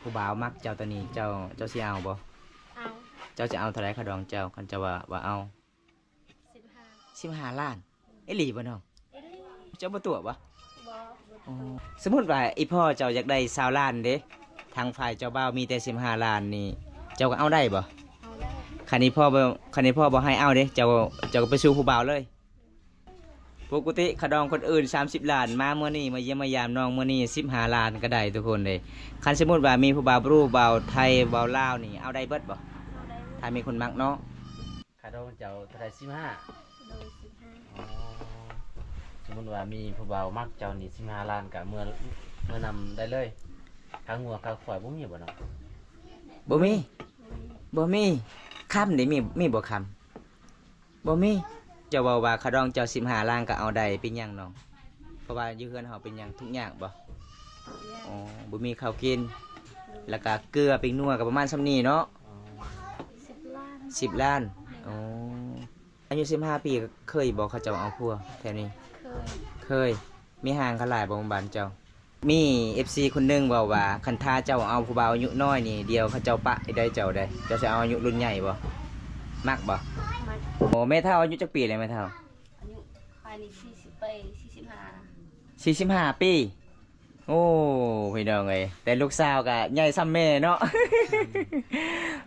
ຜູ້ບ່າວມັກເຈົ້າຕອນນີ້ ເຈົ້າ ເຈົ້າຊິເອົາບໍ່? ເອົາ. ເຈົ້າຈະເອົາເທົ່າໃດຄ່າດອງເຈົ້າ ຄັນເຈົ້າວ່າ ວ່າເອົາ? ສິບຫ້າ. ສິບຫ້າລ້ານ. ອີ່ຫຼີບໍ່ນ້ອງ? ອີ່ຫຼີ. ເຈົ້າບໍ່ຕົວະບໍ່? ບໍ່. ອໍ ສົມມຸດວ່າອີ່ພໍ່ເຈົ້າຢາກໄດ້ຊາວລ້ານເດ້ ທາງຝ່າຍເຈົ້າບ່າວມີແຕ່ສິບຫ້າລ້ານນີ້ ເຈົ້າກໍເອົາໄດ້ບໍ່? ເອົາໄດ້. ຄັນອີ່ພໍ່ບໍ່ ຄັນອີ່ພໍ່ບໍ່ໃຫ້ເອົາເດ້ ເຈົ້າ ເຈົ້າກໍໄປສູ່ຜູ້ບ່າວເລີຍ. ປົກກະຕິຄ່າດອງຄົນອື່ນສາມສິບລ້ານ ມາມື້ນີ້ ມາຢ້ຽມມາຢາມນ້ອງມື້ນີ້ສິບຫ້າລ້ານກໍໄດ້ທຸກຄົນເດ້. ຄັນສົມມຸດວ່າມີຜູ້ບ່າວບຣູ ບ່າວໄທ ບ່າວລາວນີ້ ເອົາໄດ້ເບິດບໍ່? ເອົາໄດ້. ຖ້າມີຄົນມັກເນາະ. ຄ່າດອງເຈົ້າເທົ່າໃດ? ສິບຫ້າ. ໂດຍ ສິບຫ້າ. ອໍ ສົມມຸດວ່າມີຜູ້ບ່າວມັກເຈົ້ານີ້ສິບຫ້າລ້ານ ກໍເມືອ ເມືອນຳໄດ້ເລີຍ. ຄ່າງົວຄ່າຄວາຍບໍ່ມີບໍ່ນ້ອງ? ບໍ່ມີ. ບໍ່ມີ. ບໍ່ມີ. ຄຳເດ ມີ ມີບໍ່ຄຳ? ບໍ່ມີ. ເຈົ້າເວົ້າວ່າຄ່າດອງເຈົ້າສິບຫ້າລ້ານກໍເອົາໄດ້ ເປັນຫຍັງນ້ອງ? ເພາະວ່າຢູ່ເຮືອນເຮົາເປັນຫຍັງ ທຸກຍາກບໍ່? ທຸກຍາກ. ອໍ ບໍ່ມີເຂົ້າກິນ. ໂດຍ. ແລ້ວກໍເກືອ ແປ້ງນົວ ກໍປະມານສ່ຳນີ້ເນາະ. ສິບລ້ານ. ສິບລ້ານ. ໂດຍ. ອໍ ອາຍຸສິບຫ້າປີ ເຄີຍບໍ່ເຂົາເຈົ້າເອົາຜົວແຖວນີ້? ເຄີຍ. ເຄີຍ. ມີຫ່າງກັນຫຼາຍບໍ່ ບ້ານເຈົ້າ? ມີເອັຟຊີຄົນໜຶ່ງເວົ້າວ່າ ຄັນຖ້າເຈົ້າເອົາຜູ້ບ່າວອາຍຸນ້ອຍນີ້ ດຽວເຂົາເຈົ້າປະໃຫ້ໄດ້ເຈົ້າໃດ. ເຈົ້າຊິເອົາອາຍຸລຸ້ນໃຫຍ່ບໍ່? ມັກບໍ່? ມັກ. ໂອ້ ແມ່ເຖົ້າອາຍຸຈັກປີແລ້ວແມ່ເຖົ້າ? ອາຍຸຂ້ອຍນີ້ສີ່ສິບປີ ສີ່ສິບຫ້າ. ສີ່ສິບຫ້າປີ. ໂອ້ ພີ່ນ້ອງເອີຍ ແຕ່ລູກສາວກໍໃຫຍ່ສ່ຳແມ່ເນາະ.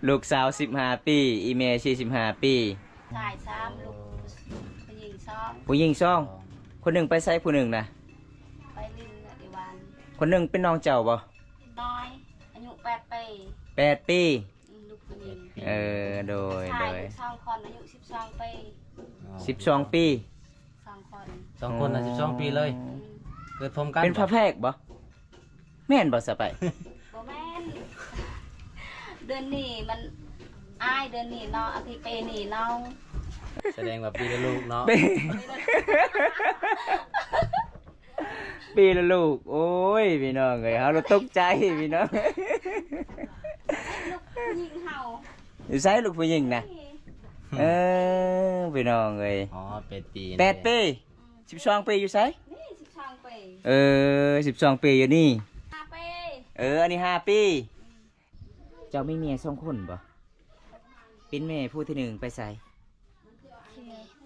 ລູກສາວສິບຫ້າປີ ອີ່ແມ່ສີ່ສິບຫ້າປີ. ຊາຍສາມ ລູກຜູ້ຍິງສອງ. ຜູ້ຍິງສອງ. ຄົນໜຶ່ງໄປໃສຜູ້ໜຶ່ງນະ? ໄປຫຼິ້ນຢູ່ບ້ານ. ຄົນໜຶ່ງເປັນນ້ອງເຈົ້າບໍ່? ນ້ອຍ ອາຍຸແປດປີ. ແປດປີ. ອືມ ລູກຜູ້ຍິງ. ເອີ ໂດຍ ຊາຍ ໂດຍ ສອງຄົນ ອາຍຸສິບສອງປີ. ອໍ ສິບສອງປີ. ສອງຄົນ. ສອງຄົນນະ ອໍ ສິບສອງປີເລີຍ. ອືມ ເກີດພ້ອມກັນ. ເປັນຝາແຝດບໍ່? ແມ່ນບໍ່ສະໄປ? ບໍ່ແມ່ນ. ເດືອນນີ້ມັນອ້າຍ ເດືອນນີ້ນ້ອງ ອາທິດ ປີນີ້ນ້ອງ. ສະແດງວ່າປີລະລູກເນາະ. ປີລະລູກ. ໂອ້ຍ ພີ່ນ້ອງເອີຍ ເຮົາລະຕົກໃຈພີ່ນ້ອງ. ລູກຜູ້ຍິງເຮົາ. ຢູ່ໃສລູກຜູ້ຍິງນະ? ເອີ ພີ່ນ້ອງເອີຍ. ອໍ ແປດປີ. ແປດປີ. ອືມ ສິບສອງປີຢູ່ໃສ? ນີ້ສິບສອງປີ. ເອີ ສິບສອງປີຢູ່ນີ້. ຫ້າປີ. ເອີ ອັນນີ້ຫ້າປີ. ອືມ ເຈົ້າມີເມຍສອງຄົນບໍ່? ເປັນແມ່ຜູ້ທີໜຶ່ງໄປໃສ? ເສຍ.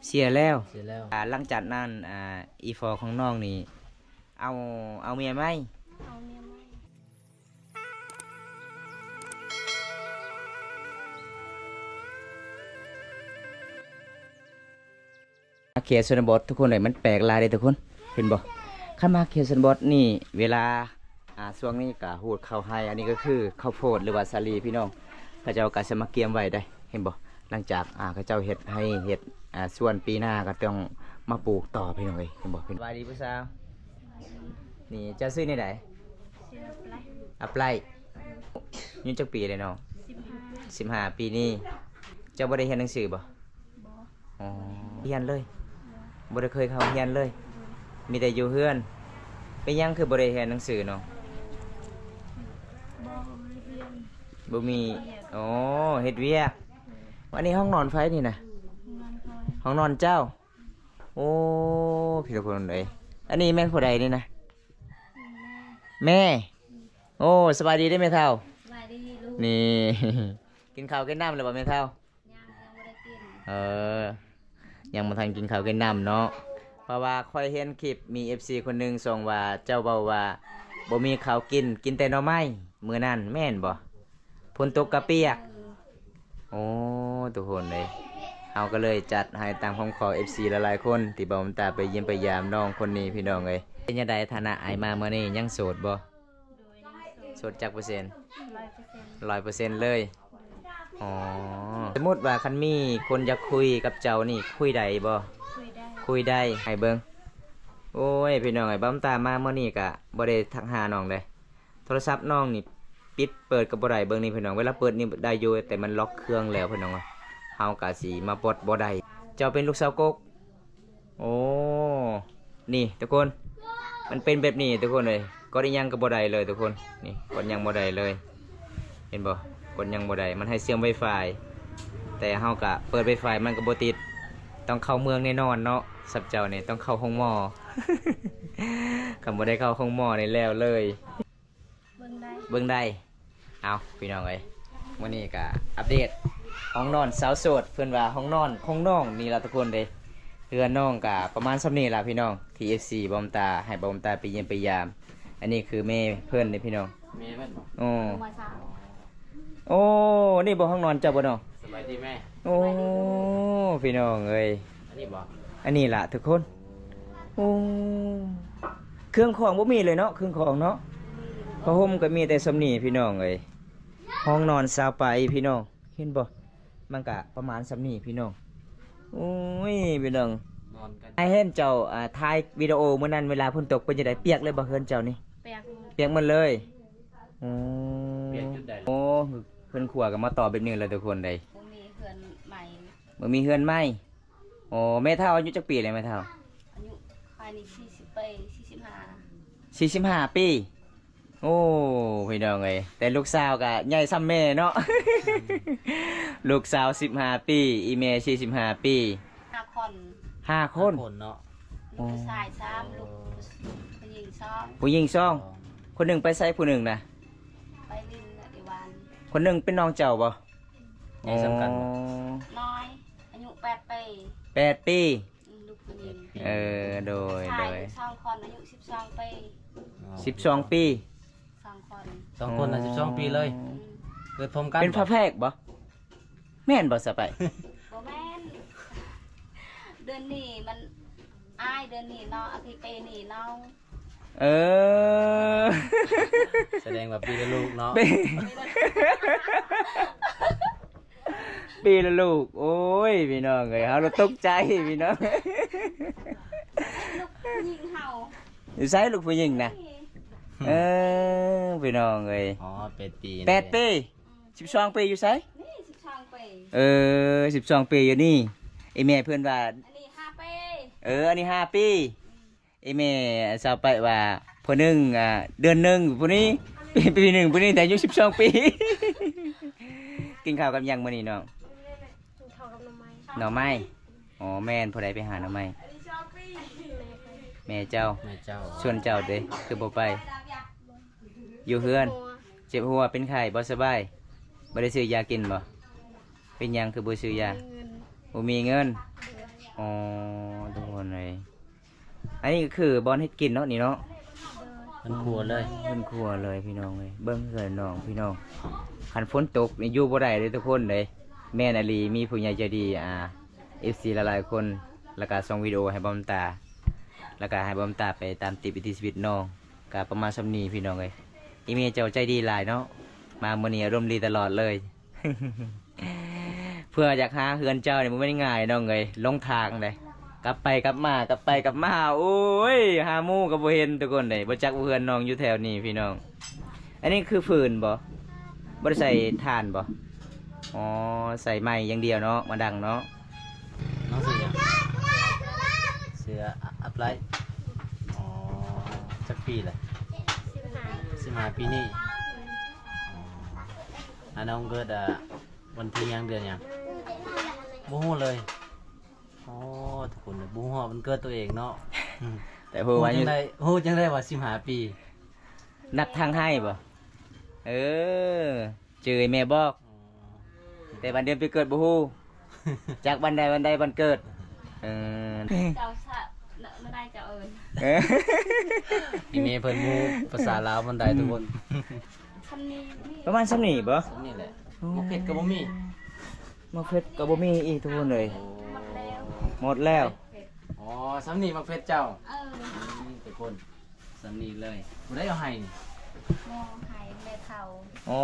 ເສຍແລ້ວ. ເສຍແລ້ວ. ອ່າ ຫຼັງຈາກນັ້ນ ອ່າ ອີ່ພໍ່ຂອງນ້ອງນີ້ ເອົາ ເອົາເມຍໃໝ່. ເອົາເມຍໃໝ່. ມາເຂດຊົນນະບົດທຸກຄົນເອີຍ ມັນແປກຫຼາຍເດ້ທຸກຄົນ ເຫັນບໍ່? ຄັນມາເຂດຊົນນະບົດນີ້ ເວລາ ອ່າ ຊ່ວງນີ້ກະຮູດເຂົ້າໄຮ່ ອັນນີ້ກໍຄືເຂົ້າໂພດ ຫຼືວ່າສາລີພີ່ນ້ອງ ເຂົາເຈົ້າກໍຊິມາກຽມໄວ້ໄດ໋ ເຫັນບໍ່? ຫຼັງຈາກ ອ່າ ເຂົາເຈົ້າເຮັດໄຮ່ເຮັດ ອ່າ ສວນ ປີໜ້າກໍຕ້ອງມາປູກຕໍ່ພີ່ນ້ອງເອີຍ ເຫັນບໍ່? ສະບາຍດີຜູ້ສາວ. ນີ້ເຈົ້າຊື່ແນວໃດ? ຊື່ອັບໄລ. ອັບໄລ. ອາຍຸຈັກປີແລ້ວນ້ອງ? ສິບຫ້າ. ສິບຫ້າ ປີນີ້. ເຈົ້າບໍ່ໄດ້ຮຽນໜັງສືບໍ່? ບໍ່. ອໍ ຮຽນເລີຍ? ບໍ່ໄດ້ເຄີຍເຂົ້າຮຽນເລີຍ? ບໍ່. ມີແຕ່ຢູ່ເຮືອນ. ເປັນຫຍັງຄືບໍ່ໄດ້ຮຽນໜັງສືນ້ອງ? ບໍ່ ບໍ່ໄດ້ຮຽນ. ບໍ່ມີ. ອໍ ເຮັດວຽກ. ອັນນີ້ຫ້ອງນອນໃຜນີ້ນະ? ຫ້ອງນອນຂ້ອຍ. ຫ້ອງນອນເຈົ້າ? ໂອ້ ພີ່ນ້ອງເອີຍ ອັນນີ້ແມ່ນຜູ້ໃດນີ້ນະ? ແມ່. ແມ່. ໂອ້ ສະບາຍດີເດີແມ່ເຖົ້າ. ສະບາຍດີລູກ. ນີ້ ກິນເຂົ້າກິນນ້ຳແລ້ວບໍ່ແມ່ເຖົ້າ? ຍັງ ຍັງບໍ່ໄດ້ກິນ. ເອີ ຍັງບໍ່ທັນກິນເຂົ້າກິນນ້ຳເນາະ ເພາະວ່າຂ້ອຍເຫັນຄລິບ ມີເອັຟຊີຄົນໜຶ່ງສົ່ງວ່າ ເຈົ້າເວົ້າວ່າບໍ່ມີເຂົ້າກິນ ກິນແຕ່ໜໍ່ໄມ້ ມື້ນັ້ນແມ່ນບໍ່? ຝົນຕົກກະປຽກ. ໂອ້ ທຸກຄົນເອີຍ ເຮົາກໍເລີຍຈັດໃຫ້ຕາມຄຳຂໍເອັຟຊີຫຼາຍໆຄົນ ທີ່ບ່າວບຸນຕາໄປຢ້ຽມໄປຢາມນ້ອງຄົນນີ້ ພີ່ນ້ອງເອີຍ. ເປັນຈັ່ງໃດຖານະອ້າຍມາມື້ນີ້ ຍັງໂສດບໍ່? ໂດຍ ຍັງໂສດ. ໂສດຈັກເປີເຊັນ? ຮ້ອຍເປີເຊັນ. ຮ້ອຍເປີເຊັນເລີຍ. ອໍ ສົມມຸດວ່າຄັນມີຄົນຢາກຄຸຍກັບເຈົ້ານີ້ ຄຸຍໄດ້ບໍ່? ຄຸຍໄດ້. ຄຸຍໄດ້. ໃຫ້ເບິ່ງ. ໂອ້ຍ ພີ່ນ້ອງເອີຍ ບ່າວບຸນຕາມາມື້ນີ້ກະບໍ່ໄດ້ທັກຫານ້ອງເດ້. ໂທລະສັບນ້ອງນີ້ປິດເປີດກໍບໍ່ໄດ້ ເບິ່ງນີ້ພີ່ນ້ອງ ເວລາເປີດນີ້ໄດ້ຢູ່ ແຕ່ມັນລັອກເຄື່ອງແລ້ວພີ່ນ້ອງ ເຮົາກໍຊິມາປົດບໍ່ໄດ້. ເຈົ້າເປັນລູກສາວກົກ? ໂອ້ ນີ້ທຸກຄົນ ມັນເປັນແບບນີ້ທຸກຄົນເອີຍ ກົດອີ່ຫຍັງກໍບໍ່ໄດ້ເລີຍທຸກຄົນ. ນີ້ ກົດຫຍັງບໍ່ໄດ້ເລີຍ ເຫັນບໍ່? ກົດຫຍັງບໍ່ໄດ້ ມັນໃຫ້ເຊື່ອມໄວຟາຍ ແຕ່ເຮົາກໍເປີດໄວຟາຍມັນກໍບໍ່ຕິດ. ຕ້ອງເຂົ້າເມືອງແນ່ນອນເນາະ ສັບເຈົ້ານີ້ຕ້ອງເຂົ້າໂຮງໝໍ ຄັນບໍ່ໄດ້ເຂົ້າໂຮງໝໍນີ້ແລ້ວເລີຍ. ເບິ່ງໄດ້ ເບິ່ງໄດ້. ເອົາ ພີ່ນ້ອງເອີຍ ມື້ນີ້ກະອັບເດດຫ້ອງນອນສາວໂສດ ເພິ່ນວ່າຫ້ອງນອນຂອງນ້ອງນີ້ລະທຸກຄົນເດ້. ເຮືອນນ້ອງກະປະມານສ່ຳນີ້ລະພີ່ນ້ອງ ທີ່ເອັຟຊີບ່າວບຸນຕາ ໃຫ້ບ່າວບຸນຕາໄປຢ້ຽມໄປຢາມ. ອັນນີ້ຄືແມ່ເພິ່ນເດ້ພີ່ນ້ອງ ແມ່ເພິ່ນບໍ? ໂອ້ ມາສາວ ໂອ້ ນີ້ບໍ່ຫ້ອງນອນເຈົ້າບໍ່ນ້ອງ? ສະບາຍດີແມ່. ໂອ້ ພີ່ນ້ອງເອີຍ ອັນນີ້ບໍ? ອັນນີ້ລະທຸກຄົນ. ໂອ້ ເຄື່ອງຂອງບໍ່ມີເລີຍເນາະ ເຄື່ອງຂອງເນາະ ຜ້າຫົ່ມກໍມີແຕ່ສ່ຳນີ້ພີ່ນ້ອງເອີຍ. ຫ້ອງນອນຊາວປາຍ ພີ່ນ້ອງເຫັນບໍ່? ມັນກະປະມານສ່ຳນີ້ພີ່ນ້ອງ. ໂອ້ຍ ພີ່ນ້ອງ ນອນກັນ ອ້າຍເຫັນເຈົ້າ ອ່າ ຖ່າຍວິດີໂອມື້ນັ້ນ ເວລາຝົນຕົກເປັນຈັ່ງໃດ? ປຽກເລີຍບໍ່ເຮືອນເຈົ້ານີ້? ປຽກ ປຽກໝົດເລີຍ. ໂອ້ ປຽກຈຸດໃດ? ໂອ້ ເຮືອນຄົວກໍມາຕໍ່ແບບນີ້ແຫຼະທຸກຄົນເດ້. ບໍ່ມີເຮືອນໃໝ່ ບໍ່ມີເຮືອນໃໝ່. ໂອ້ ແມ່ເຖົ້າອາຍຸຈັກປີແລ້ວແມ່ເຖົ້າ? ອາຍຸຂ້ອຍນີ້ສີ່ສິບປີ ສີ່ສິບຫ້າ ສີ່ສິບຫ້າປີ. ໂອ້ ພີ່ນ້ອງເອີຍ ແຕ່ລູກສາວກະໃຫຍ່ສ່ຳແມ່ເນາະ. ລູກສາວສິບຫ້າປີ ອີ່ແມ່ສີ່ສິບຫ້າປີ. ຫ້າຄົນ ຫ້າຄົນ ຫ້າຄົນເນາະ. ລູກຜູ້ຊາຍສາມ ໂອ້ ລູກຜູ້ຍິງສອງ ຜູ້ຍິງສອງ. ຄົນໜຶ່ງໄປໃສຜູ້ໜຶ່ງນະ? ໄປຫຼິ້ນຢູ່ບ້ານ. ຄົນໜຶ່ງເປັນນ້ອງເຈົ້າບໍ່? ໃຫຍ່ສ່ຳກັນບໍ່? ອໍ ນ້ອຍ ອາຍຸແປດປີ ແປດປີ. ອືມ ລູກຜູ້ຍິງ ເອີ ໂດຍ ຊາຍ ໂດຍ ອີກສອງຄົນອາຍຸສິບສອງປີ. ອໍ ສິບສອງປີ ສອງຄົນ ສອງຄົນນະ ອໍ ສິບສອງປີເລີຍ. ອືມ ເກີດພ້ອມກັນ ເປັນຝາແຝດບໍ່? ແມ່ນບໍ່ສະໄປ? ບໍ່ແມ່ນ ເດືອນນີ້ມັນອ້າຍ ເດືອນນີ້ນ້ອງ ອາທິດປີນີ້ນ້ອງ. ເອີ ສະແດງວ່າປີລະລູກເນາະ ປີລະລູກ. ໂອ້ຍ ພີ່ນ້ອງເອີຍ ເຮົາລະຕົກໃຈພີ່ນ້ອງ. ລູກຜູ້ຍິງເຮົາ ຢູ່ໃສລູກຜູ້ຍິງນະ? ນີ້ ເອີ ພີ່ນ້ອງເອີຍ ອໍ ແປດປີ ແປດປີ. ອືມ ສິບສອງປີຢູ່ໃສ? ນີ້ສິບສອງປີ. ເອີ ສິບສອງປີຢູ່ນີ້. ອີ່ແມ່ເພິ່ນວ່າ ອັນນີ້ຫ້າປີ. ເອີ ອັນນີ້ຫ້າປີ. ອືມ ອີ່ແມ່ສາວໄປວ່າ ຜູ້ໜຶ່ງ ອ່າ ເດືອນໜຶ່ງຜູ້ນີ້ ປີໜຶ່ງຜູ້ນີ້ ແຕ່ອາຍຸສິບສອງປີ. ກິນເຂົ້າກັບຫຍັງມື້ນີ້ນ້ອງ? ກິນເຂົ້າກັບໜໍ່ໄມ້ ໜໍ່ໄມ້. ອໍ ແມ່ນ ຜູ້ໃດໄປຫາໜໍ່ໄມ້? ແມ່ເຈົ້າ ແມ່ເຈົ້າ. ສ່ວນເຈົ້າເດ ຄືບໍ່ໄປ? ຢູ່ເຮືອນ ເຈັບຫົວ ເປັນໄຂ້ ບໍ່ສະບາຍ ບໍ່ໄດ້ຊື້ຢາກິນບໍ່? ເປັນຫຍັງຄືບໍ່ຊື້ຢາ? ບໍ່ມີເງິນ ບໍ່ມີເງິນ. ໂດຍ ອໍ ທຸກຄົນເອີຍ ອັນນີ້ກໍຄືບ່ອນເຮັດກິນເນາະ ນີ້ເນາະ. ໂດຍ ເຮືອນຄົວເລີຍ ເຮືອນຄົວເລີຍພີ່ນ້ອງເອີຍ. ເບິ່ງເຮືອນນ້ອງພີ່ນ້ອງ ຄັນຝົນຕົກນີ້ຢູ່ບໍ່ໄດ້ເດ້ທຸກຄົນເດ້. ແມ່ນອີ່ຫຼີ ມີຜູ້ໃຫຍ່ໃຈດີ ອ່າ ເອັຟຊີຫຼາຍໆຄົນ ແລ້ວກະສົ່ງວິດີໂອໃຫ້ບ່າວບຸນຕາ ແລ້ວກະໃຫ້ບ່າວບຸນຕາໄປຕາມຕິດວິຖີຊີວິດນ້ອງ. ກະປະມານສ່ຳນີ້ພີ່ນ້ອງເອີຍ. ອີ່ແມ່ເຈົ້າໃຈດີຫຼາຍເນາະ ມາມື້ນີ້ອາລົມດີຕະຫຼອດເລີຍ. ເພື່ອຢາກຫາເຮືອນເຈົ້ານີ້ບໍ່ແມ່ນງ່າຍນ້ອງເອີຍ ຫຼົງທາງເດ້ ກັບໄປກັບມາ ກັບໄປກັບມາ. ໂອ້ຍ ຫາໝູ່ກໍບໍ່ເຫັນທຸກຄົນເດ້ ບໍ່ຈັກວ່າເຮືອນນ້ອງຢູ່ແຖວນີ້ພີ່ນ້ອງ. ອັນນີ້ຄືຟືນບໍ່? ບໍ່ໄດ້ໃສ່ຖ່ານບໍ່? ອໍ ໃສ່ໄມ້ຢ່າງດຽວເນາະ ມາດັງເນາະ. ນ້ອງຊື່ຫຍັງ? ຊື່ອັບໄລ. ອໍ ຈັກປີແລ້ວ? ສິບຫ້າ ສິບຫ້າປີນີ້. ອໍ ອັນນ້ອງເກີດ ອ່າ ວັນທີຫຍັງ ເດືອນຫຍັງ? ບໍ່ຮູ້ເລີຍ. ອໍ ທຸກຄົນບໍ່ຮູ້ຮອດວັນເກີດຕົວເອງເນາະ. ອືມ ແຕ່ຮູ້ວ່າອາຍຸ ຮູ້ຈັ່ງໃດ ຮູ້ຈັ່ງໃດວ່າສິບຫ້າປີ? ນັບທາງໃຫ້ບໍ່? ເອີ ຈື່ແມ່ບອກ. ອໍ ແຕ່ວັນເດືອນປີເກີດບໍ່ຮູ້ ຈັກວັນໃດວັນໃດວັນເກີດ. ເອີ ເຈົ້າສະ ນະ ມາໄດ້ເຈົ້າເອີ້ນ. ເອີ ອີ່ແມ່ເພິ່ນຮູ້ພາສາລາວມັນໄດ້ ອືມ ທຸກຄົນ. ສ່ຳນີ້ ປະມານສ່ຳນີ້ບໍ່? ສ່ຳນີ້ແຫຼະ. ໂອ້ ໝາກເຜັດກໍບໍ່ມີ ໝາກເຜັດກໍບໍ່ມີອີກທຸກຄົນເອີຍ. ໂອ້ ໝົດແລ້ວ ໝົດແລ້ວ. ອໍ ສ່ຳນີ້ໝາກເຜັດເຈົ້າ. ເອີ ອືມ ທຸກຄົນ ສ່ຳນີ້ເລີຍ. ຜູ້ໃດເອົາໃຫ້ນີ້? ໝໍໃຫ້ແມ່ເຖົ້າ. ອໍ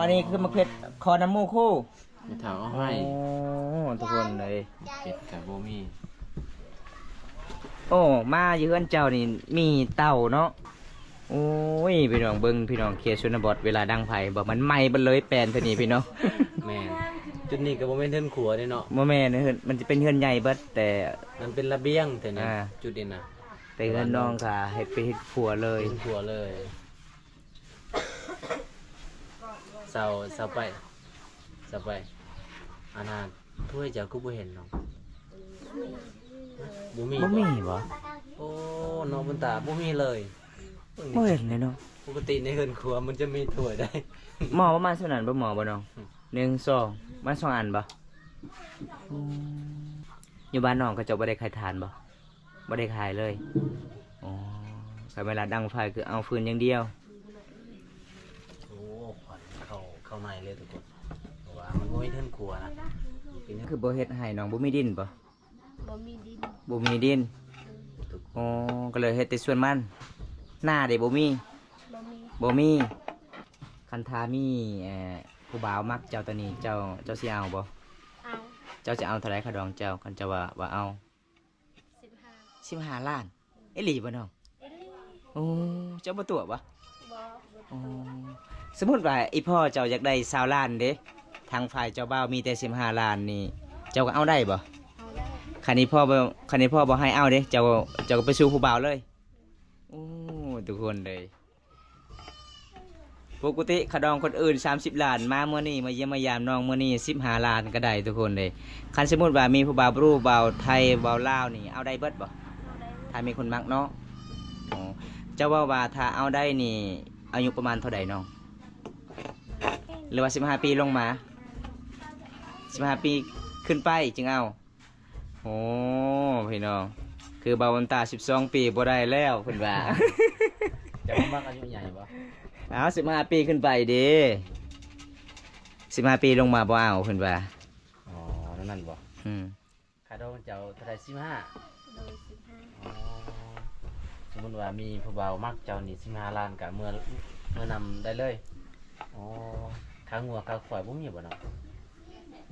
ອັນນີ້ຄືໝາກເຜັດຂໍນຳໝູ່ຄູ່ ແມ່ເຖົ້າເອົາໃຫ້. ໂອ້ ທຸກຄົນເອີຍ ເຜັດກໍບໍ່ມີ. ໂອ້ ມາຢູ່ເຮືອນເຈົ້ານີ້ມີເຕົາເນາະ. ໂອ້ຍ ພີ່ນ້ອງເບິ່ງ ພີ່ນ້ອງເຂດຊົນນະບົດ ເວລາດັງໄຟບໍ່ ມັນໄໝ້ເບິດເລີຍ ແປນເທື່ອນີ້ພີ່ນ້ອງ. ແມ່ນ ຈຸດນີ້ກໍບໍ່ແມ່ນເຮືອນຄົວເດ້ເນາະ. ບໍ່ແມ່ນເຮືອນ ມັນຈະເປັນເຮືອນໃຫຍ່ເບິດ ແຕ່ມັນເປັນລະບຽງແຖວນີ້. ອ່າ ຈຸດນີ້ນະ ແຕ່ເຮືອນນ້ອງກໍເຮັດເປັນເຮືອນຄົວເລີຍ ເຮັດຄົວເລີຍ. ເຊົາ ເຊົາໄປ ເຊົາໄປ ອັນນ່າ ຖ້ວຍເຈົ້າຄືບໍ່ເຫັນນ້ອງ? ບໍ່ມີ ບໍ່ມີບໍ່? ໂອ້ ນ້ອງບຸນຕາ ບໍ່ມີເລີຍ. ບໍ່ເຫັນເລີຍເນາະ. ປົກກະຕິໃນເຮືອນຄົວມັນຈະມີຖ້ວຍໃດ໋. ໝໍ້ປະມານສ່ຳນັ້ນບໍ່ ໝໍ້ບໍ່ນ້ອງ? ອືມ ໜຶ່ງ ສອງ ປະມານສອງອັນບໍ່? ອືມ ຢູ່ບ້ານນ້ອງເຂົາເຈົ້າບໍ່ໄດ້ຂາຍຖ່ານບໍ່? ບໍ່ໄດ້ຂາຍເລີຍ. ອໍ ຄັນເວລາດັງໄຟຄືເອົາຟືນຢ່າງດຽວ. ໂອ້ ຄວັນເຂົ້າ ເຂົ້າໃນເລີຍທຸກຄົນ ເພາະວ່າມັນບໍ່ມີເຮືອນຄົວນະ. ເປັນ ຄືບໍ່ເຮັດໃຫ້ນ້ອງ ບໍ່ມີດິນບໍ່? ບໍ່ມີດິນ ບໍ່ມີດິນ. ໂອ້ ກໍເລີຍເຮັດແຕ່ສວນມັນ. ນາເດ ບໍ່ມີ? ບໍ່ມີ ບໍ່ມີ. ຄັນຖ້າມີ ເອີ ຜູ້ບ່າວມັກເຈົ້າຕອນນີ້ ເຈົ້າ ເຈົ້າຊິເອົາບໍ່? ເອົາ. ເຈົ້າຈະເອົາເທົ່າໃດຄ່າດອງເຈົ້າ ຄັນເຈົ້າວ່າ ວ່າເອົາ? ສິບຫ້າ ສິບຫ້າລ້ານ. ອີ່ຫຼີບໍ່ນ້ອງ? ອີ່ຫຼີ. ໂອ້ ເຈົ້າບໍ່ຕົວະບໍ່? ບໍ່ ບໍ່ຕົວະ. ອໍ ສົມມຸດວ່າອີ່ພໍ່ເຈົ້າຢາກໄດ້ຊາວລ້ານເດ້ ທາງຝ່າຍເຈົ້າບ່າວມີແຕ່ສິບຫ້າລ້ານນີ້ ເຈົ້າກໍເອົາໄດ້ບໍ່? ເອົາໄດ້. ຄັນອີ່ພໍ່ບໍ່ ຄັນອີ່ພໍ່ບໍ່ໃຫ້ເອົາເດ້ ເຈົ້າ ເຈົ້າກໍໄປສູ່ຜູ້ບ່າວເລີຍ. ໂອ້ ທຸກຄົນເອີຍ ປົກກະຕິຄ່າດອງຄົນອື່ນສາມສິບລ້ານ ມາມື້ນີ້ ມາຢ້ຽມມາຢາມນ້ອງມື້ນີ້ ສິບຫ້າລ້ານກໍໄດ້ທຸກຄົນເອີຍ. ຄັນສົມມຸດວ່າມີຜູ້ບ່າວບຣູ ບ່າວໄທ ບ່າວລາວນີ້ ເອົາໄດ້ເບິດບໍ່? ເອົາໄດ້ເບິດ ຖ້າມີຄົນມັກເນາະ. ອໍ ເຈົ້າເວົ້າວ່າຖ້າເອົາໄດ້ນີ້ ອາຍຸປະມານເທົ່າໃດນ້ອງ? ຫຼືວ່າສິບຫ້າປີລົງມາ? ສິບຫ້າປີຂຶ້ນໄປຈຶ່ງເອົາ. ໂອ້ ພີ່ນ້ອງ ຄືບ່າວບຸນຕາສິບສອງປີບໍ່ໄດ້ແລ້ວເພິ່ນວ່າ. ເຈົ້າບໍ່ມັກອາຍຸໃຫຍ່ບໍ່? ອ້າວ ສິບຫ້າປີຂຶ້ນໄປເດ້ ສິບຫ້າປີລົງມາບໍ່ເອົາເພິ່ນວ່າ. ອໍ ແນວນັ້ນບໍ່? ອືມ ຄ່າດອງເຈົ້າເທົ່າໃດ? ສິບຫ້າ. ໂດຍ ສິບຫ້າ. ອໍ ສົມມຸດວ່າມີຜູ້ບ່າວມັກເຈົ້ານີ້ ສິບຫ້າລ້ານ ກະເມືອ ເມືອນຳໄດ້ເລີຍ. ອໍ ຄ່າງົວຄ່າຄວາຍບໍ່ມີບໍ່ນ້ອງ?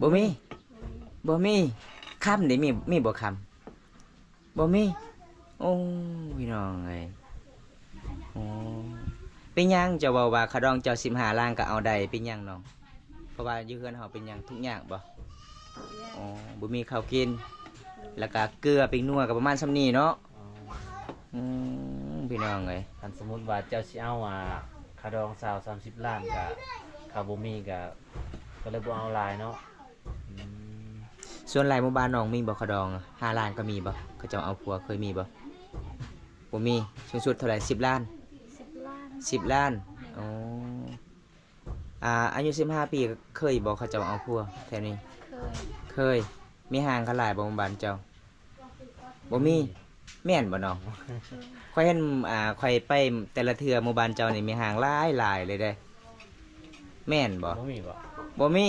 ບໍ່ມີ ບໍ່ມີ ບໍ່ມີ. ຄຳເດ ມີ ມີບໍ່ຄຳ? ບໍ່ມີ. ໂອ້ ພີ່ນ້ອງເອີຍ ໂອ້ ເປັນຫຍັງເຈົ້າເວົ້າວ່າຄ່າດອງເຈົ້າສິບຫ້າລ້ານກໍເອົາໄດ້ ເປັນຫຍັງນ້ອງ? ເພາະວ່າຢູ່ເຮືອນເຮົາເປັນຫຍັງ ທຸກຍາກບໍ່? ທຸກຍາກ. ອໍ ບໍ່ມີເຂົ້າກິນ ແລ້ວກໍເກືອ ແປ້ງນົວ ກໍປະມານສ່ຳນີ້ເນາະ. ອໍ ອືມ ພີ່ນ້ອງເອີຍ ຄັນສົມມຸດວ່າເຈົ້າຊິເອົາ ອ່າ ຄ່າດອງຊາວສາມສິບລ້ານ ກໍ ເຂົາບໍ່ມີ ກໍ ກໍເລີຍບໍ່ເອົາຫຼາຍເນາະ. ອືມ ສ່ວນຫຼາຍໝູ່ບ້ານນ້ອງມີບໍ່ຄ່າດອງ ຫ້າລ້ານກໍມີບໍ່? ເຂົາເຈົ້າເອົາຜົວເຄີຍມີບໍ່? ບໍ່ມີ. ສູງສຸດເທົ່າໃດ? ສິບລ້ານ. ສິບລ້ານ. ສິບລ້ານ. ໂອ້ ອາ ອາຍຸສິບຫ້າປີ ເຄີຍບໍ່ເຂົາເຈົ້າເອົາຜົວແຖວນີ້? ເຄີຍ. ເຄີຍ. ມີຫ້າງເຂົາຫຼາຍບໍ່ໝູ່ບ້ານເຈົ້າ? ບໍ່ມີ. ແມ່ນບໍ່ນ້ອງ? ຂ້ອຍເຫັນ ອ່າ ຂ້ອຍໄປແຕ່ລະເທື່ອ ໝູ່ບ້ານເຈົ້ານີ້ມີຫ້າງຫຼາຍໆເລີຍເດ້ ແມ່ນບໍ່? ບໍ່ມີບໍ່? ບໍ່ມີ.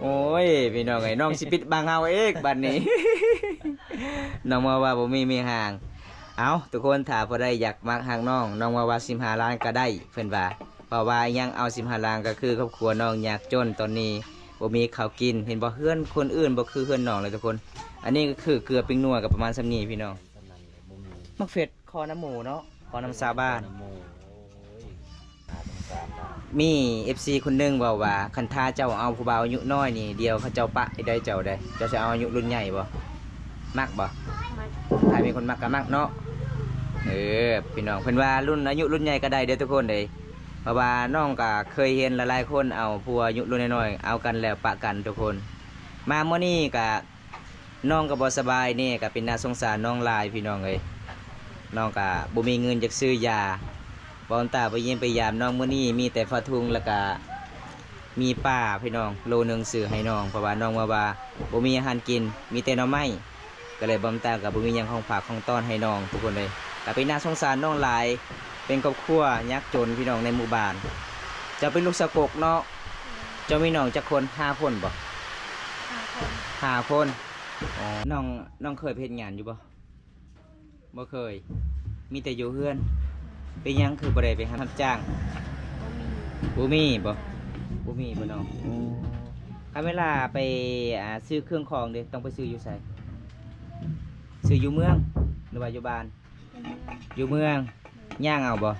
ໂອ້ຍ ພີ່ນ້ອງເອີຍ ນ້ອງຊິປິດບັງເຮົາອີກບັດນີ້. ນ້ອງມາວ່າບໍ່ມີ ມີຫ້າງ. ເອົ້າ ທຸກຄົນ ຖ້າຜູ້ໃດຢາກມັກຮັກນ້ອງ ນ້ອງມາວ່າສິບຫ້າລ້ານກໍໄດ້ ເພິ່ນວ່າ. ເພາະວ່າຫຍັງ ເອົາສິບຫ້າລ້ານ ກໍຄືຄອບຄົວນ້ອງຍາກຈົນຕອນນີ້ ບໍ່ມີເຂົ້າກິນ. ເຫັນບໍ່ ເຮືອນຄົນອື່ນບໍ່ຄືເຮືອນນ້ອງເລີຍທຸກຄົນ. ອັນນີ້ກໍຄືເກືອ ແປ້ງນົວ ກໍປະມານສ່ຳນີ້ພີ່ນ້ອງ. ໝາກເຜັດຂໍນຳໝູ່ເນາະ ຂໍນຳຊາວບ້ານ. ມີເອັຟຊີຄົນໜຶ່ງເວົ້າວ່າ ຄັນຖ້າເຈົ້າເອົາຜູ້ບ່າວອາຍຸນ້ອຍນີ້ ດຽວເຂົາເຈົ້າປະໄດ້ເຈົ້າໄດ໋. ເຈົ້າຊິເອົາອາຍຸລຸ້ນໃຫຍ່ບໍ່? ມັກບໍ່? ມັກ. ຖ້າມີຄົນມັກກໍມັກເນາະ. ເອີ ພີ່ນ້ອງ ເພິ່ນວ່າລຸ້ນ ອາຍຸລຸ້ນໃຫຍ່ກໍໄດ້ເດີທຸກຄົນເອີຍ. ເພາະວ່ານ້ອງກໍເຄີຍເຫັນຫຼາຍໆຄົນເອົາຜົວອາຍຸລຸ້ນນ້ອຍໆ ເອົາກັນແລ້ວປະກັນທຸກຄົນ. ມາມື້ນີ້ກໍ ນ້ອງກໍບໍ່ສະບາຍແດ່ ກໍເປັນໜ້າສົງສານນ້ອງຫຼາຍພີ່ນ້ອງເອີຍ. ນ້ອງກໍບໍ່ມີເງິນຈັກຊື້ຢາ. ບ່າວຕາໄປຢ້ຽມໄປຢາມນ້ອງມື້ນີ້ ມີແຕ່ຜ້າຖົງ ແລ້ວກໍມີປາພີ່ນ້ອງ ໂລໜຶ່ງ ຊື້ໃຫ້ນ້ອງ ເພາະວ່ານ້ອງວ່າ ວ່າບໍ່ມີອາຫານກິນ ມີແຕ່ໜໍ່ໄມ້. ກໍເລີຍບ່າວຕາກໍບໍ່ມີຫຍັງຂອງຝາກຂອງຕ້ອນໃຫ້ນ້ອງທຸກຄົນເອີຍ. ກໍເປັນໜ້າສົງສານນ້ອງຫຼາຍ ເປັນຄອບຄົວຍາກຈົນພີ່ນ້ອງໃນໝູ່ບ້ານ. ເຈົ້າເປັນລູກສາວກົກເນາະ? ເຈົ້າມີນ້ອງຈັກຄົນ? ຫ້າຄົນບໍ່? ຫ້າຄົນ. ຫ້າຄົນ. ອໍ ນ້ອງ ນ້ອງເຄີຍໄປເຮັດງານຢູ່ບໍ່? ບໍ່ເຄີຍ. ມີແຕ່ຢູ່ເຮືອນ. ເປັນຫຍັງຄືບໍ່ໄດ້ໄປຮັບຈ້າງ? ບໍ່ມີ. ບໍ່ມີບໍ່? ບໍ່ມີບໍ່ນ້ອງ? ອືມ ຄັນເວລາໄປ ອ່າ ຊື້ເຄື່ອງຂອງເດ ຕ້ອງໄປຊື້ຢູ່ໃສ? ຊື້ຢູ່ເມືອງ ຫຼືວ່າຢູ່ບ້ານ? ຢູ່ເມືອງ. ຍ່າງເອົາບໍ່?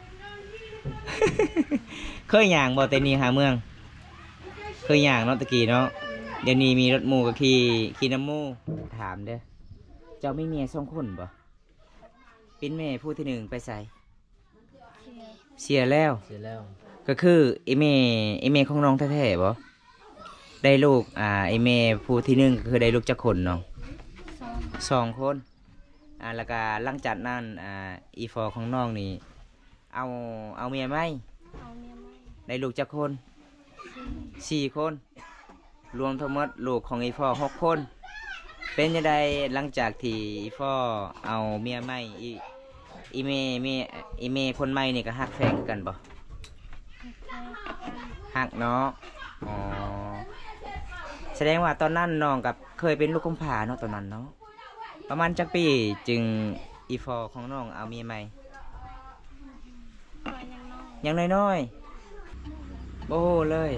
ເຄີຍຍ່າງບໍ່ແຕ່ນີ້ຫາເມືອງ? ເຄີຍຍ່າງເນາະ ແຕ່ກີ້ເນາະ. ດຽວນີ້ມີລົດໝູ່ກໍຂີ່ ຂີ່ນຳໝູ່. ຖາມເດີ້ ເຈົ້າມີເມຍສອງຄົນບໍ່? ເປັນແມ່ຜູ້ທີໜຶ່ງໄປໃສ? ເສຍແລ້ວ. ເສຍແລ້ວ. ກໍຄືອີ່ແມ່ ອີ່ແມ່ຂອງນ້ອງແທ້ໆບໍ່? ໄດ້ລູກ ອ່າ ອີ່ແມ່ຜູ້ທີໜຶ່ງ ກໍຄືໄດ້ລູກຈັກຄົນນ້ອງ? ສອງ. ສອງຄົນ. ອ່າ ແລ້ວກະຫຼັງຈາກນັ້ນ ອ່າ ອີ່ພໍ່ຂອງນ້ອງນີ້ ເອົາ ເອົາເມຍໃໝ່ ເອົາເມຍໃໝ່ ໄດ້ລູກຈັກຄົນ? ສີ່ ສີ່ຄົນ ລວມທັງໝົດລູກຂອງອີ່ພໍ່ຫົກຄົນ. ເປັນຈັ່ງໃດຫຼັງຈາກທີ່ອີ່ພໍ່ເອົາເມຍໃໝ່ ອີ ອີເມ ເມ ອີເມຄົນໃໝ່ນີ້ກໍຮັກແພງຄືກັນບໍ່? ຮັກແພງຄືກັນ ຮັກເນາະ. ອໍ ສະແດງວ່າຕອນນັ້ນນ້ອງກໍເຄີຍເປັນລູກກຳພ້າເນາະ ຕອນນັ້ນເນາະ. ປະມານຈັກປີຈຶ່ງ ອີ່ພໍ່ຂອງນ້ອງເອົາເມຍໃໝ່? ຍັງນ້ອຍ ຍັງນ້ອຍໆ ບໍ່ຮູ້ເລີຍ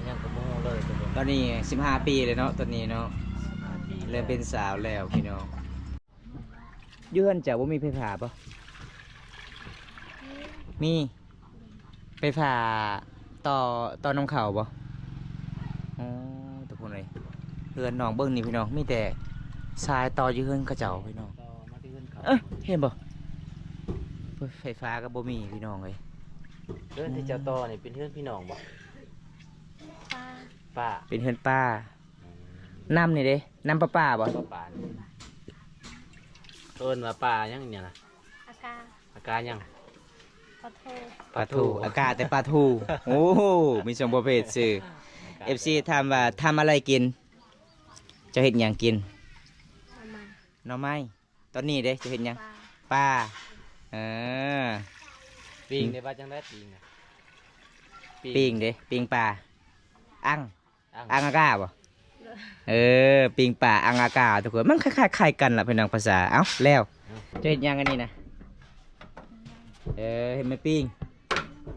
ຍັງກໍບໍ່ຮູ້ເລີຍ. ຕອນນີ້ສິບຫ້າປີແລ້ວເນາະ ຕອນນີ້ເນາະ ສິບຫ້າປີ ເລີ່ມເປັນສາວແລ້ວພີ່ນ້ອງ. ຢູ່ເຮືອນເຈົ້າບໍ່ມີໄຟຟ້າບໍ່? ມີ ມີ. ໄຟຟ້າຕໍ່ ຕໍ່ນຳເຂົາບໍ່? ອໍ ທຸກຄົນເອີຍ ເຮືອນນ້ອງເບິ່ງນີ້ພີ່ນ້ອງ ມີແຕ່ສາຍຕໍ່ຢູ່ເຮືອນເຂົາເຈົ້າພີ່ນ້ອງ. ຕໍ່ມາທີ່ເຮືອນເຂົາ ເອີ ເຫັນບໍ່? ໄຟຟ້າກໍບໍ່ມີພີ່ນ້ອງເອີຍ. ເຮືອນທີ່ເຈົ້າຕໍ່ນີ້ເປັນເຮືອນພີ່ນ້ອງບໍ່? ປ້າ ປ້າ ເປັນເຮືອນປ້າ. ອືມ ນ້ຳນີ້ເດ້? ນ້ຳປະປາບໍ່? ປະປານີ້ ເອີ້ນວ່າປາຫຍັງນີ້ນະ? ອາກາ ອາກາຫຍັງ? ປາທູ ປາທູ ອາກາແຕ່ປາທູ. ໂອ້ ມີສອງປະເພດຊື່. ເອັຟຊີຖາມວ່າ ທຳອະໄລກິນ? ເຈົ້າເຮັດຫຍັງກິນ? ໜໍ່ໄມ້ ໜໍ່ໄມ້. ຕອນນີ້ເດ້ ເຈົ້າເຮັດຫຍັງ? ປາ ປາ ເອີ ປີ້ງເດ້ ວ່າຈັ່ງໃດປີ້ງນະ? ປີ້ງເດ້ ປີ້ງປາ ອັ່ງ ອັ່ງອາກາບໍ່? ເອີ ປີ້ງປາອັ່ງອາກາ ທຸກຄົນ ມັນຄ້າຍໆ ຄ້າຍກັນລະພີ່ນ້ອງ ພາສາ. ເອົ້າ ແລ້ວ ເຈົ້າເຮັດຫຍັງອັນນີ້ນະ? ເອີ ເຮັດໄມ້ປີ້ງ.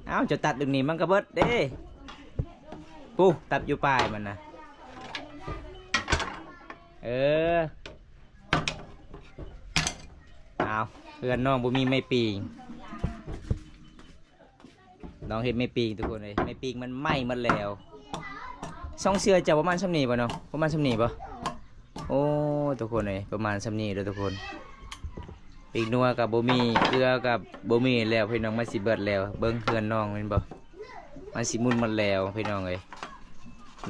ເອົ້າ ເຈົ້າຕັດຢູ່ນີ້ມັນກໍເບິດເດ້ ປູ້ ຕັດຢູ່ປາຍມັນນະ. ເອີ ເອົ້າ ເຮືອນນ້ອງບໍ່ມີໄມ້ປີ້ງ. ນ້ອງເຮັດໄມ້ປີ້ງ ທຸກຄົນເອີຍ ໄມ້ປີ້ງມັນໄໝ້ໝົດແລ້ວ. ຊ່ອງເສື້ອເຈົ້າປະມານຊ່ຳນີ້ບໍ່ເນາະ? ປະມານຊ່ຳນີ້ບໍ່? ໂອ້ ທຸກຄົນເອີຍ ປະມານຊ່ຳນີ້ເດີທຸກຄົນ. ປີກນົວກໍບໍ່ມີ ເກືອກໍບໍ່ມີແລ້ວພີ່ນ້ອງ ມັນຊິເບິດແລ້ວ. ເບິ່ງເຮືອນນ້ອງແມ່ນບໍ່? ມັນຊິໝຸ່ນໝົດແລ້ວພີ່ນ້ອງເອີຍ.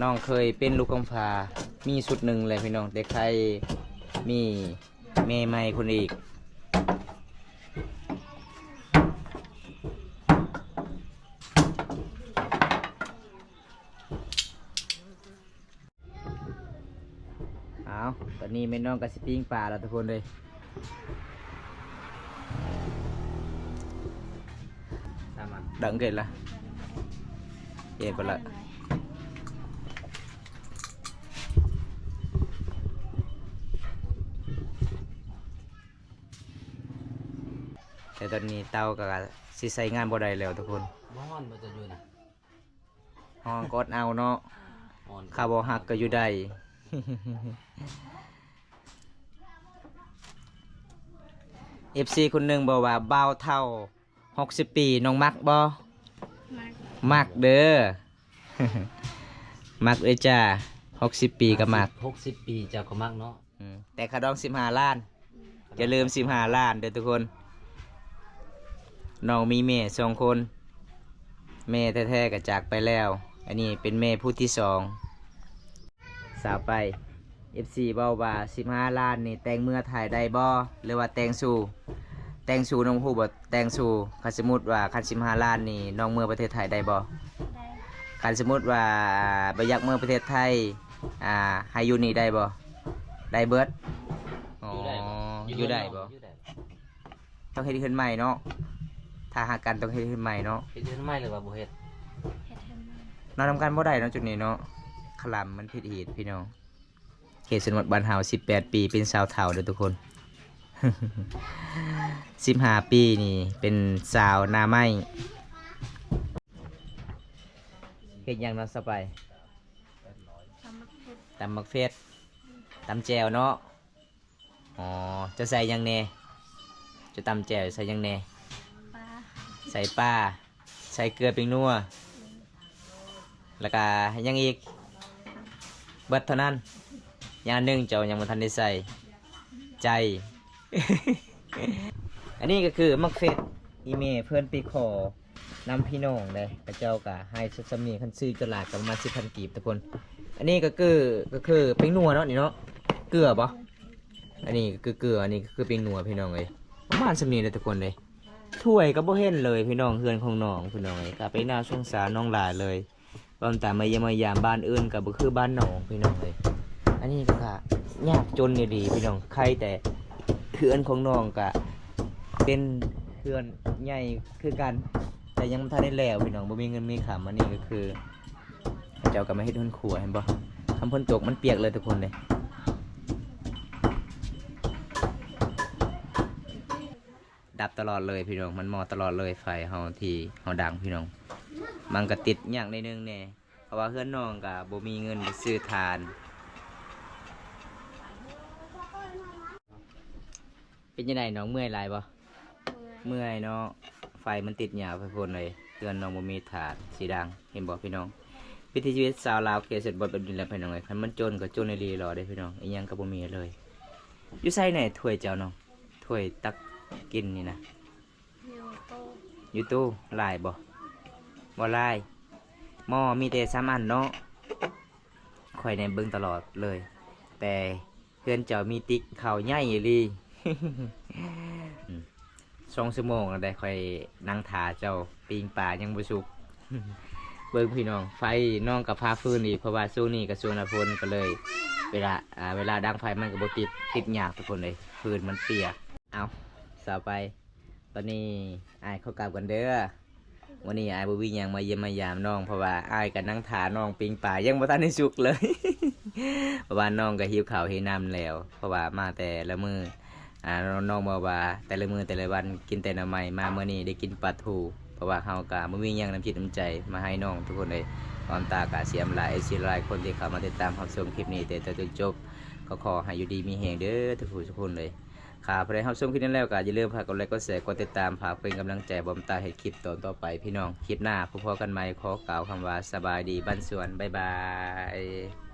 ນ້ອງເຄີຍເປັນລູກກຳພ້າ ມີຊຸດໜຶ່ງແຫຼະພີ່ນ້ອງ ແຕ່ໄຄມີ ແມ່ໃໝ່ຄົນອີກ. ເອົາ ຕອນນີ້ແມ່ນ້ອງກໍຊິປີ້ງປາແລ້ວທຸກຄົນເອີຍ. ດັງເກີນລະ ເອໄປລະ. ແຕ່ຕອນນີ້ເຕົາກໍຊິໃຊ້ງານບໍ່ໄດ້ແລ້ວທຸກຄົນ. ບໍ່ຮ້ອນບໍ່ ເຈົ້າຢູ່ນະ? ຮ້ອນກໍອົດເອົາເນາະ ຮ້ອນ ຖ້າບໍ່ຮັກກໍຢູ່ໄດ້. ເອັຟຊີຄົນໜຶ່ງບອກວ່າ ບ່າວເຖົ້າ ຫົກສິບປີ ນ້ອງມັກບໍ່? ມັກ ມັກເດີ ມັກເດີຈ້າ ຫົກສິບປີກໍມັກ ຫົກສິບປີເຈົ້າກໍມັກເນາະ. ອືມ ແຕ່ຄ່າດອງສິບຫ້າລ້ານ ອືມ ຢ່າລືມສິບຫ້າລ້ານເດີທຸກຄົນ. ນ້ອງມີແມ່ສອງຄົນ ແມ່ແທ້ໆກໍຈາກໄປແລ້ວ ອັນນີ້ເປັນແມ່ຜູ້ທີສອງ. ສາວໄປ ເອັຟຊີເວົ້າວ່າ ສິບຫ້າລ້ານນີ້ແຕ່ງເມືອໄທໄດ້ບໍ່ ຫຼືວ່າແຕ່ງສູ່? ແຕ່ງສູ່ ນ້ອງຮູ້ບໍ່ ແຕ່ງສູ່? ຄັນສົມມຸດວ່າ ຄັນສິບຫ້າລ້ານນີ້ ນ້ອງເມືອປະເທດໄທໄດ້ບໍ່? ໄດ້. ຄັນສົມມຸດວ່າ ບໍ່ຢາກເມືອປະເທດໄທ ອ່າ ໃຫ້ຢູ່ນີ້ໄດ້ບໍ່? ໄດ້ເບິດ. ອໍ ຢູ່ໄດ້ບໍ່? ຢູ່ໄດ້ບໍ່? ຢູ່ໄດ້ບໍ່? ຕ້ອງເຮັດເຮືອນໃໝ່ເນາະ ຖ້າຮັກກັນຕ້ອງເຮັດເຮືອນໃໝ່ເນາະ. ເຮັດເຮືອນໃໝ່ ຫຼືວ່າບໍ່ເຮັດ? ເຮັດເຮືອນໃໝ່. ນອນນຳກັນບໍ່ໄດ້ເນາະ ຈຸດນີ້ເນາະ ຄະລຳມັນຜິດຮີດພີ່ນ້ອງ. ເຂດຊົນນະບົດບ້ານເຮົາ ສິບແປດປີ ເປັນສາວເຖົ້າເດີທຸກຄົນ. ສິບຫ້າປີນີ້ເປັນສາວໜ້າໄມ້. ເຮັດຫຍັງເນາະ ສະໄປ? ຕຳໝາກເຜັດ ຕຳໝາກເຜັດ ຕຳແຈ່ວເນາະ. ອໍ ເຈົ້າໃສ່ຫຍັງແດ່? ເຈົ້າຕຳແຈ່ວໃສ່ຫຍັງແດ່? ປາ ໃສ່ປາ ໃສ່ເກືອ ແປ້ງນົວ ແລ້ວກະຫຍັງອີກ? ເບິດເທົ່ານັ້ນ. ຢ່າງໜຶ່ງເຈົ້າຍັງບໍ່ທັນໄດ້ໃສ່ ໃຈ. ອັນນີ້ກໍຄືໝາກເຜັດ ອີ່ແມ່ເພິ່ນໄປຂໍນຳພີ່ນ້ອງເດ້ ເຂົາເຈົ້າກໍໃຫ້ສ່ຳນີ້ ຄັນຊື້ຈະຫຼາຍກໍປະມານສິບພັນກີບທຸກຄົນ. ອັນນີ້ກໍຄື ກໍຄືແປ້ງນົວເນາະ ນີ້ເນາະ ເກືອບໍ່? ອັນນີ້ກໍຄືເກືອ ອັນນີ້ກໍຄືແປ້ງນົວພີ່ນ້ອງເອີຍ ປະມານສ່ຳນີ້ແຫຼະທຸກຄົນເອີຍ. ຖ້ວຍກໍບໍ່ເຫັນເລີຍພີ່ນ້ອງ ເຮືອນຂອງນ້ອງພີ່ນ້ອງເອີຍ ກໍເປັນໜ້າສົງສານນ້ອງຫຼາຍເລີຍ. ເວົ້າຕາມມາຢ້ຽມມາຢາມບ້ານອື່ນກໍບໍ່ຄືບ້ານນ້ອງພີ່ນ້ອງເອີຍ. ອັນນີ້ກໍຍາກຈົນອີ່ຫຼີພີ່ນ້ອງ ໄຄແຕ່ເຮືອນຂອງນ້ອງກໍເປັນເຮືອນໃຫຍ່ຄືກັນ ແຕ່ຍັງບໍ່ທັນໄດ້ແລ້ວພີ່ນ້ອງ ບໍ່ມີເງິນມີຄຳ. ອັນນີ້ກໍຄື ເຂົາເຈົ້າກໍມາເຮັດເຮືອນຄົວ ເຫັນບໍ່ ຄັນຝົນຕົກມັນປຽກເລີຍທຸກຄົນເດ້. ດັບຕະຫຼອດເລີຍພີ່ນ້ອງ ມັນມອດຕະຫຼອດເລີຍ ໄຟເຮົາທີ່ເຮົາດັງພີ່ນ້ອງ. ມັນກໍຕິດຍາກໜ້ອຍໜຶ່ງແດ່ ເພາະວ່າເຮືອນນ້ອງກໍບໍ່ມີເງິນໄປຊື້ຖ່ານ. ເປັນຈັ່ງໃດນ້ອງ ເມື່ອຍຫຼາຍບໍ່? ເມື່ອຍ ເມື່ອຍເນາະ ໄຟມັນຕິດຍາວ ທຸກຄົນເອີຍ. ເຮືອນນ້ອງບໍ່ມີຖ່ານຊິດັງ ເຫັນບໍ່ພີ່ນ້ອງ. ວິຖີຊີວິດຊາວລາວເຂດຊົນນະບົດແບບນີ້ແຫຼະພີ່ນ້ອງເອີຍ. ຄັນມັນຈົນກໍຈົນອີ່ຫຼີຫຼໍເດ້ພີ່ນ້ອງ ອີ່ຫຍັງກໍບໍ່ມີເລີຍ. ຢູ່ໃສແດ່ຖ້ວຍເຈົ້ານ້ອງ? ຖ້ວຍຕັກກິນນີ້ນະ ຢູ່ຕູ້ ຫຼາຍບໍ່? ບໍ່ຫຼາຍ. ໝໍ້ມີແຕ່ສາມອັນເນາະ. ຂ້ອຍແນມເບິ່ງຕະຫຼອດເລີຍ ແຕ່ເຮືອນເຈົ້າມີຕິກເຂົ້າໃຫຍ່ອີ່ຫຼີ. ອືມ ສອງຊົ່ວໂມງແລ້ວໄດ໋ ຂ້ອຍນັ່ງຖ້າເຈົ້າ ປີ້ງປາຍັງບໍ່ສຸກ. ເບິ່ງພີ່ນ້ອງ ໄຟນ້ອງກໍຟ້າຟື້ນອີກ ເພາະວ່າຊ່ວງນີ້ກໍຊ່ວງໜ້າຝົນ ກໍເລີຍເວລາ ອ່າ ເວລາດັງໄຟມັນກໍບໍ່ຕິດ ຕິດຍາກທຸກຄົນເອີຍ ພື້ນມັນປຽກ. ເອົາ ຊາວໄປ ຕອນນີ້ອ້າຍຂໍກັບກ່ອນເດີ. ມື້ນີ້ອ້າຍບໍ່ມີຫຍັງມາຢ້ຽມມາຢາມນ້ອງ ເພາະວ່າອ້າຍກໍນັ່ງຖ້ານ້ອງ ປີ້ງປາຍັງບໍ່ທັນໄດ້ສຸກເລີຍ. ເພາະວ່ານ້ອງກໍຫິວເຂົ້າຫິວນ້ຳແລ້ວ ເພາະວ່າມາແຕ່ລະມື້ ອ່າ ນ້ອງບອກວ່າແຕ່ລະມື້ແຕ່ລະວັນກິນແຕ່ໜໍ່ໄມ້ ມາມື້ນີ້ໄດ້ກິນປາທູ. ເພາະວ່າເຮົາກໍບໍ່ມີຫຍັງນ້ຳຈິດນ້ຳໃຈມາໃຫ້ນ້ອງທຸກຄົນເອີຍ. ອອນຕາກະສຽມຫຼາຍ ເອັຟຊີ ຫຼາຍຄົນທີ່ເຂົ້າມາຕິດຕາມຮັບຊົມຄລິບນີ້ແຕ່ຕົ້ນຈົນຈົບ ກໍຂໍໃຫ້ຢູ່ດີມີແຮງເດີທຸກຜູ້ທຸກຄົນເລີຍ. ຖ້າຜູ້ໃດຮັບຊົມຄລິບນີ້ແລ້ວກໍຢ່າລືມຝາກກົດໄລ ກົດແຊ ກົດຕິດຕາມ ຝາກເປັນກຳລັງໃຈບ່າວຕາເຮັດຄລິບຕອນຕໍ່ໄປພີ່ນ້ອງ. ຄລິບໜ້າພົບກັນໃໝ່ ຂໍກ່າວຄຳວ່າສະບາຍດີ ບັນຊວນ ບາຍບາຍ.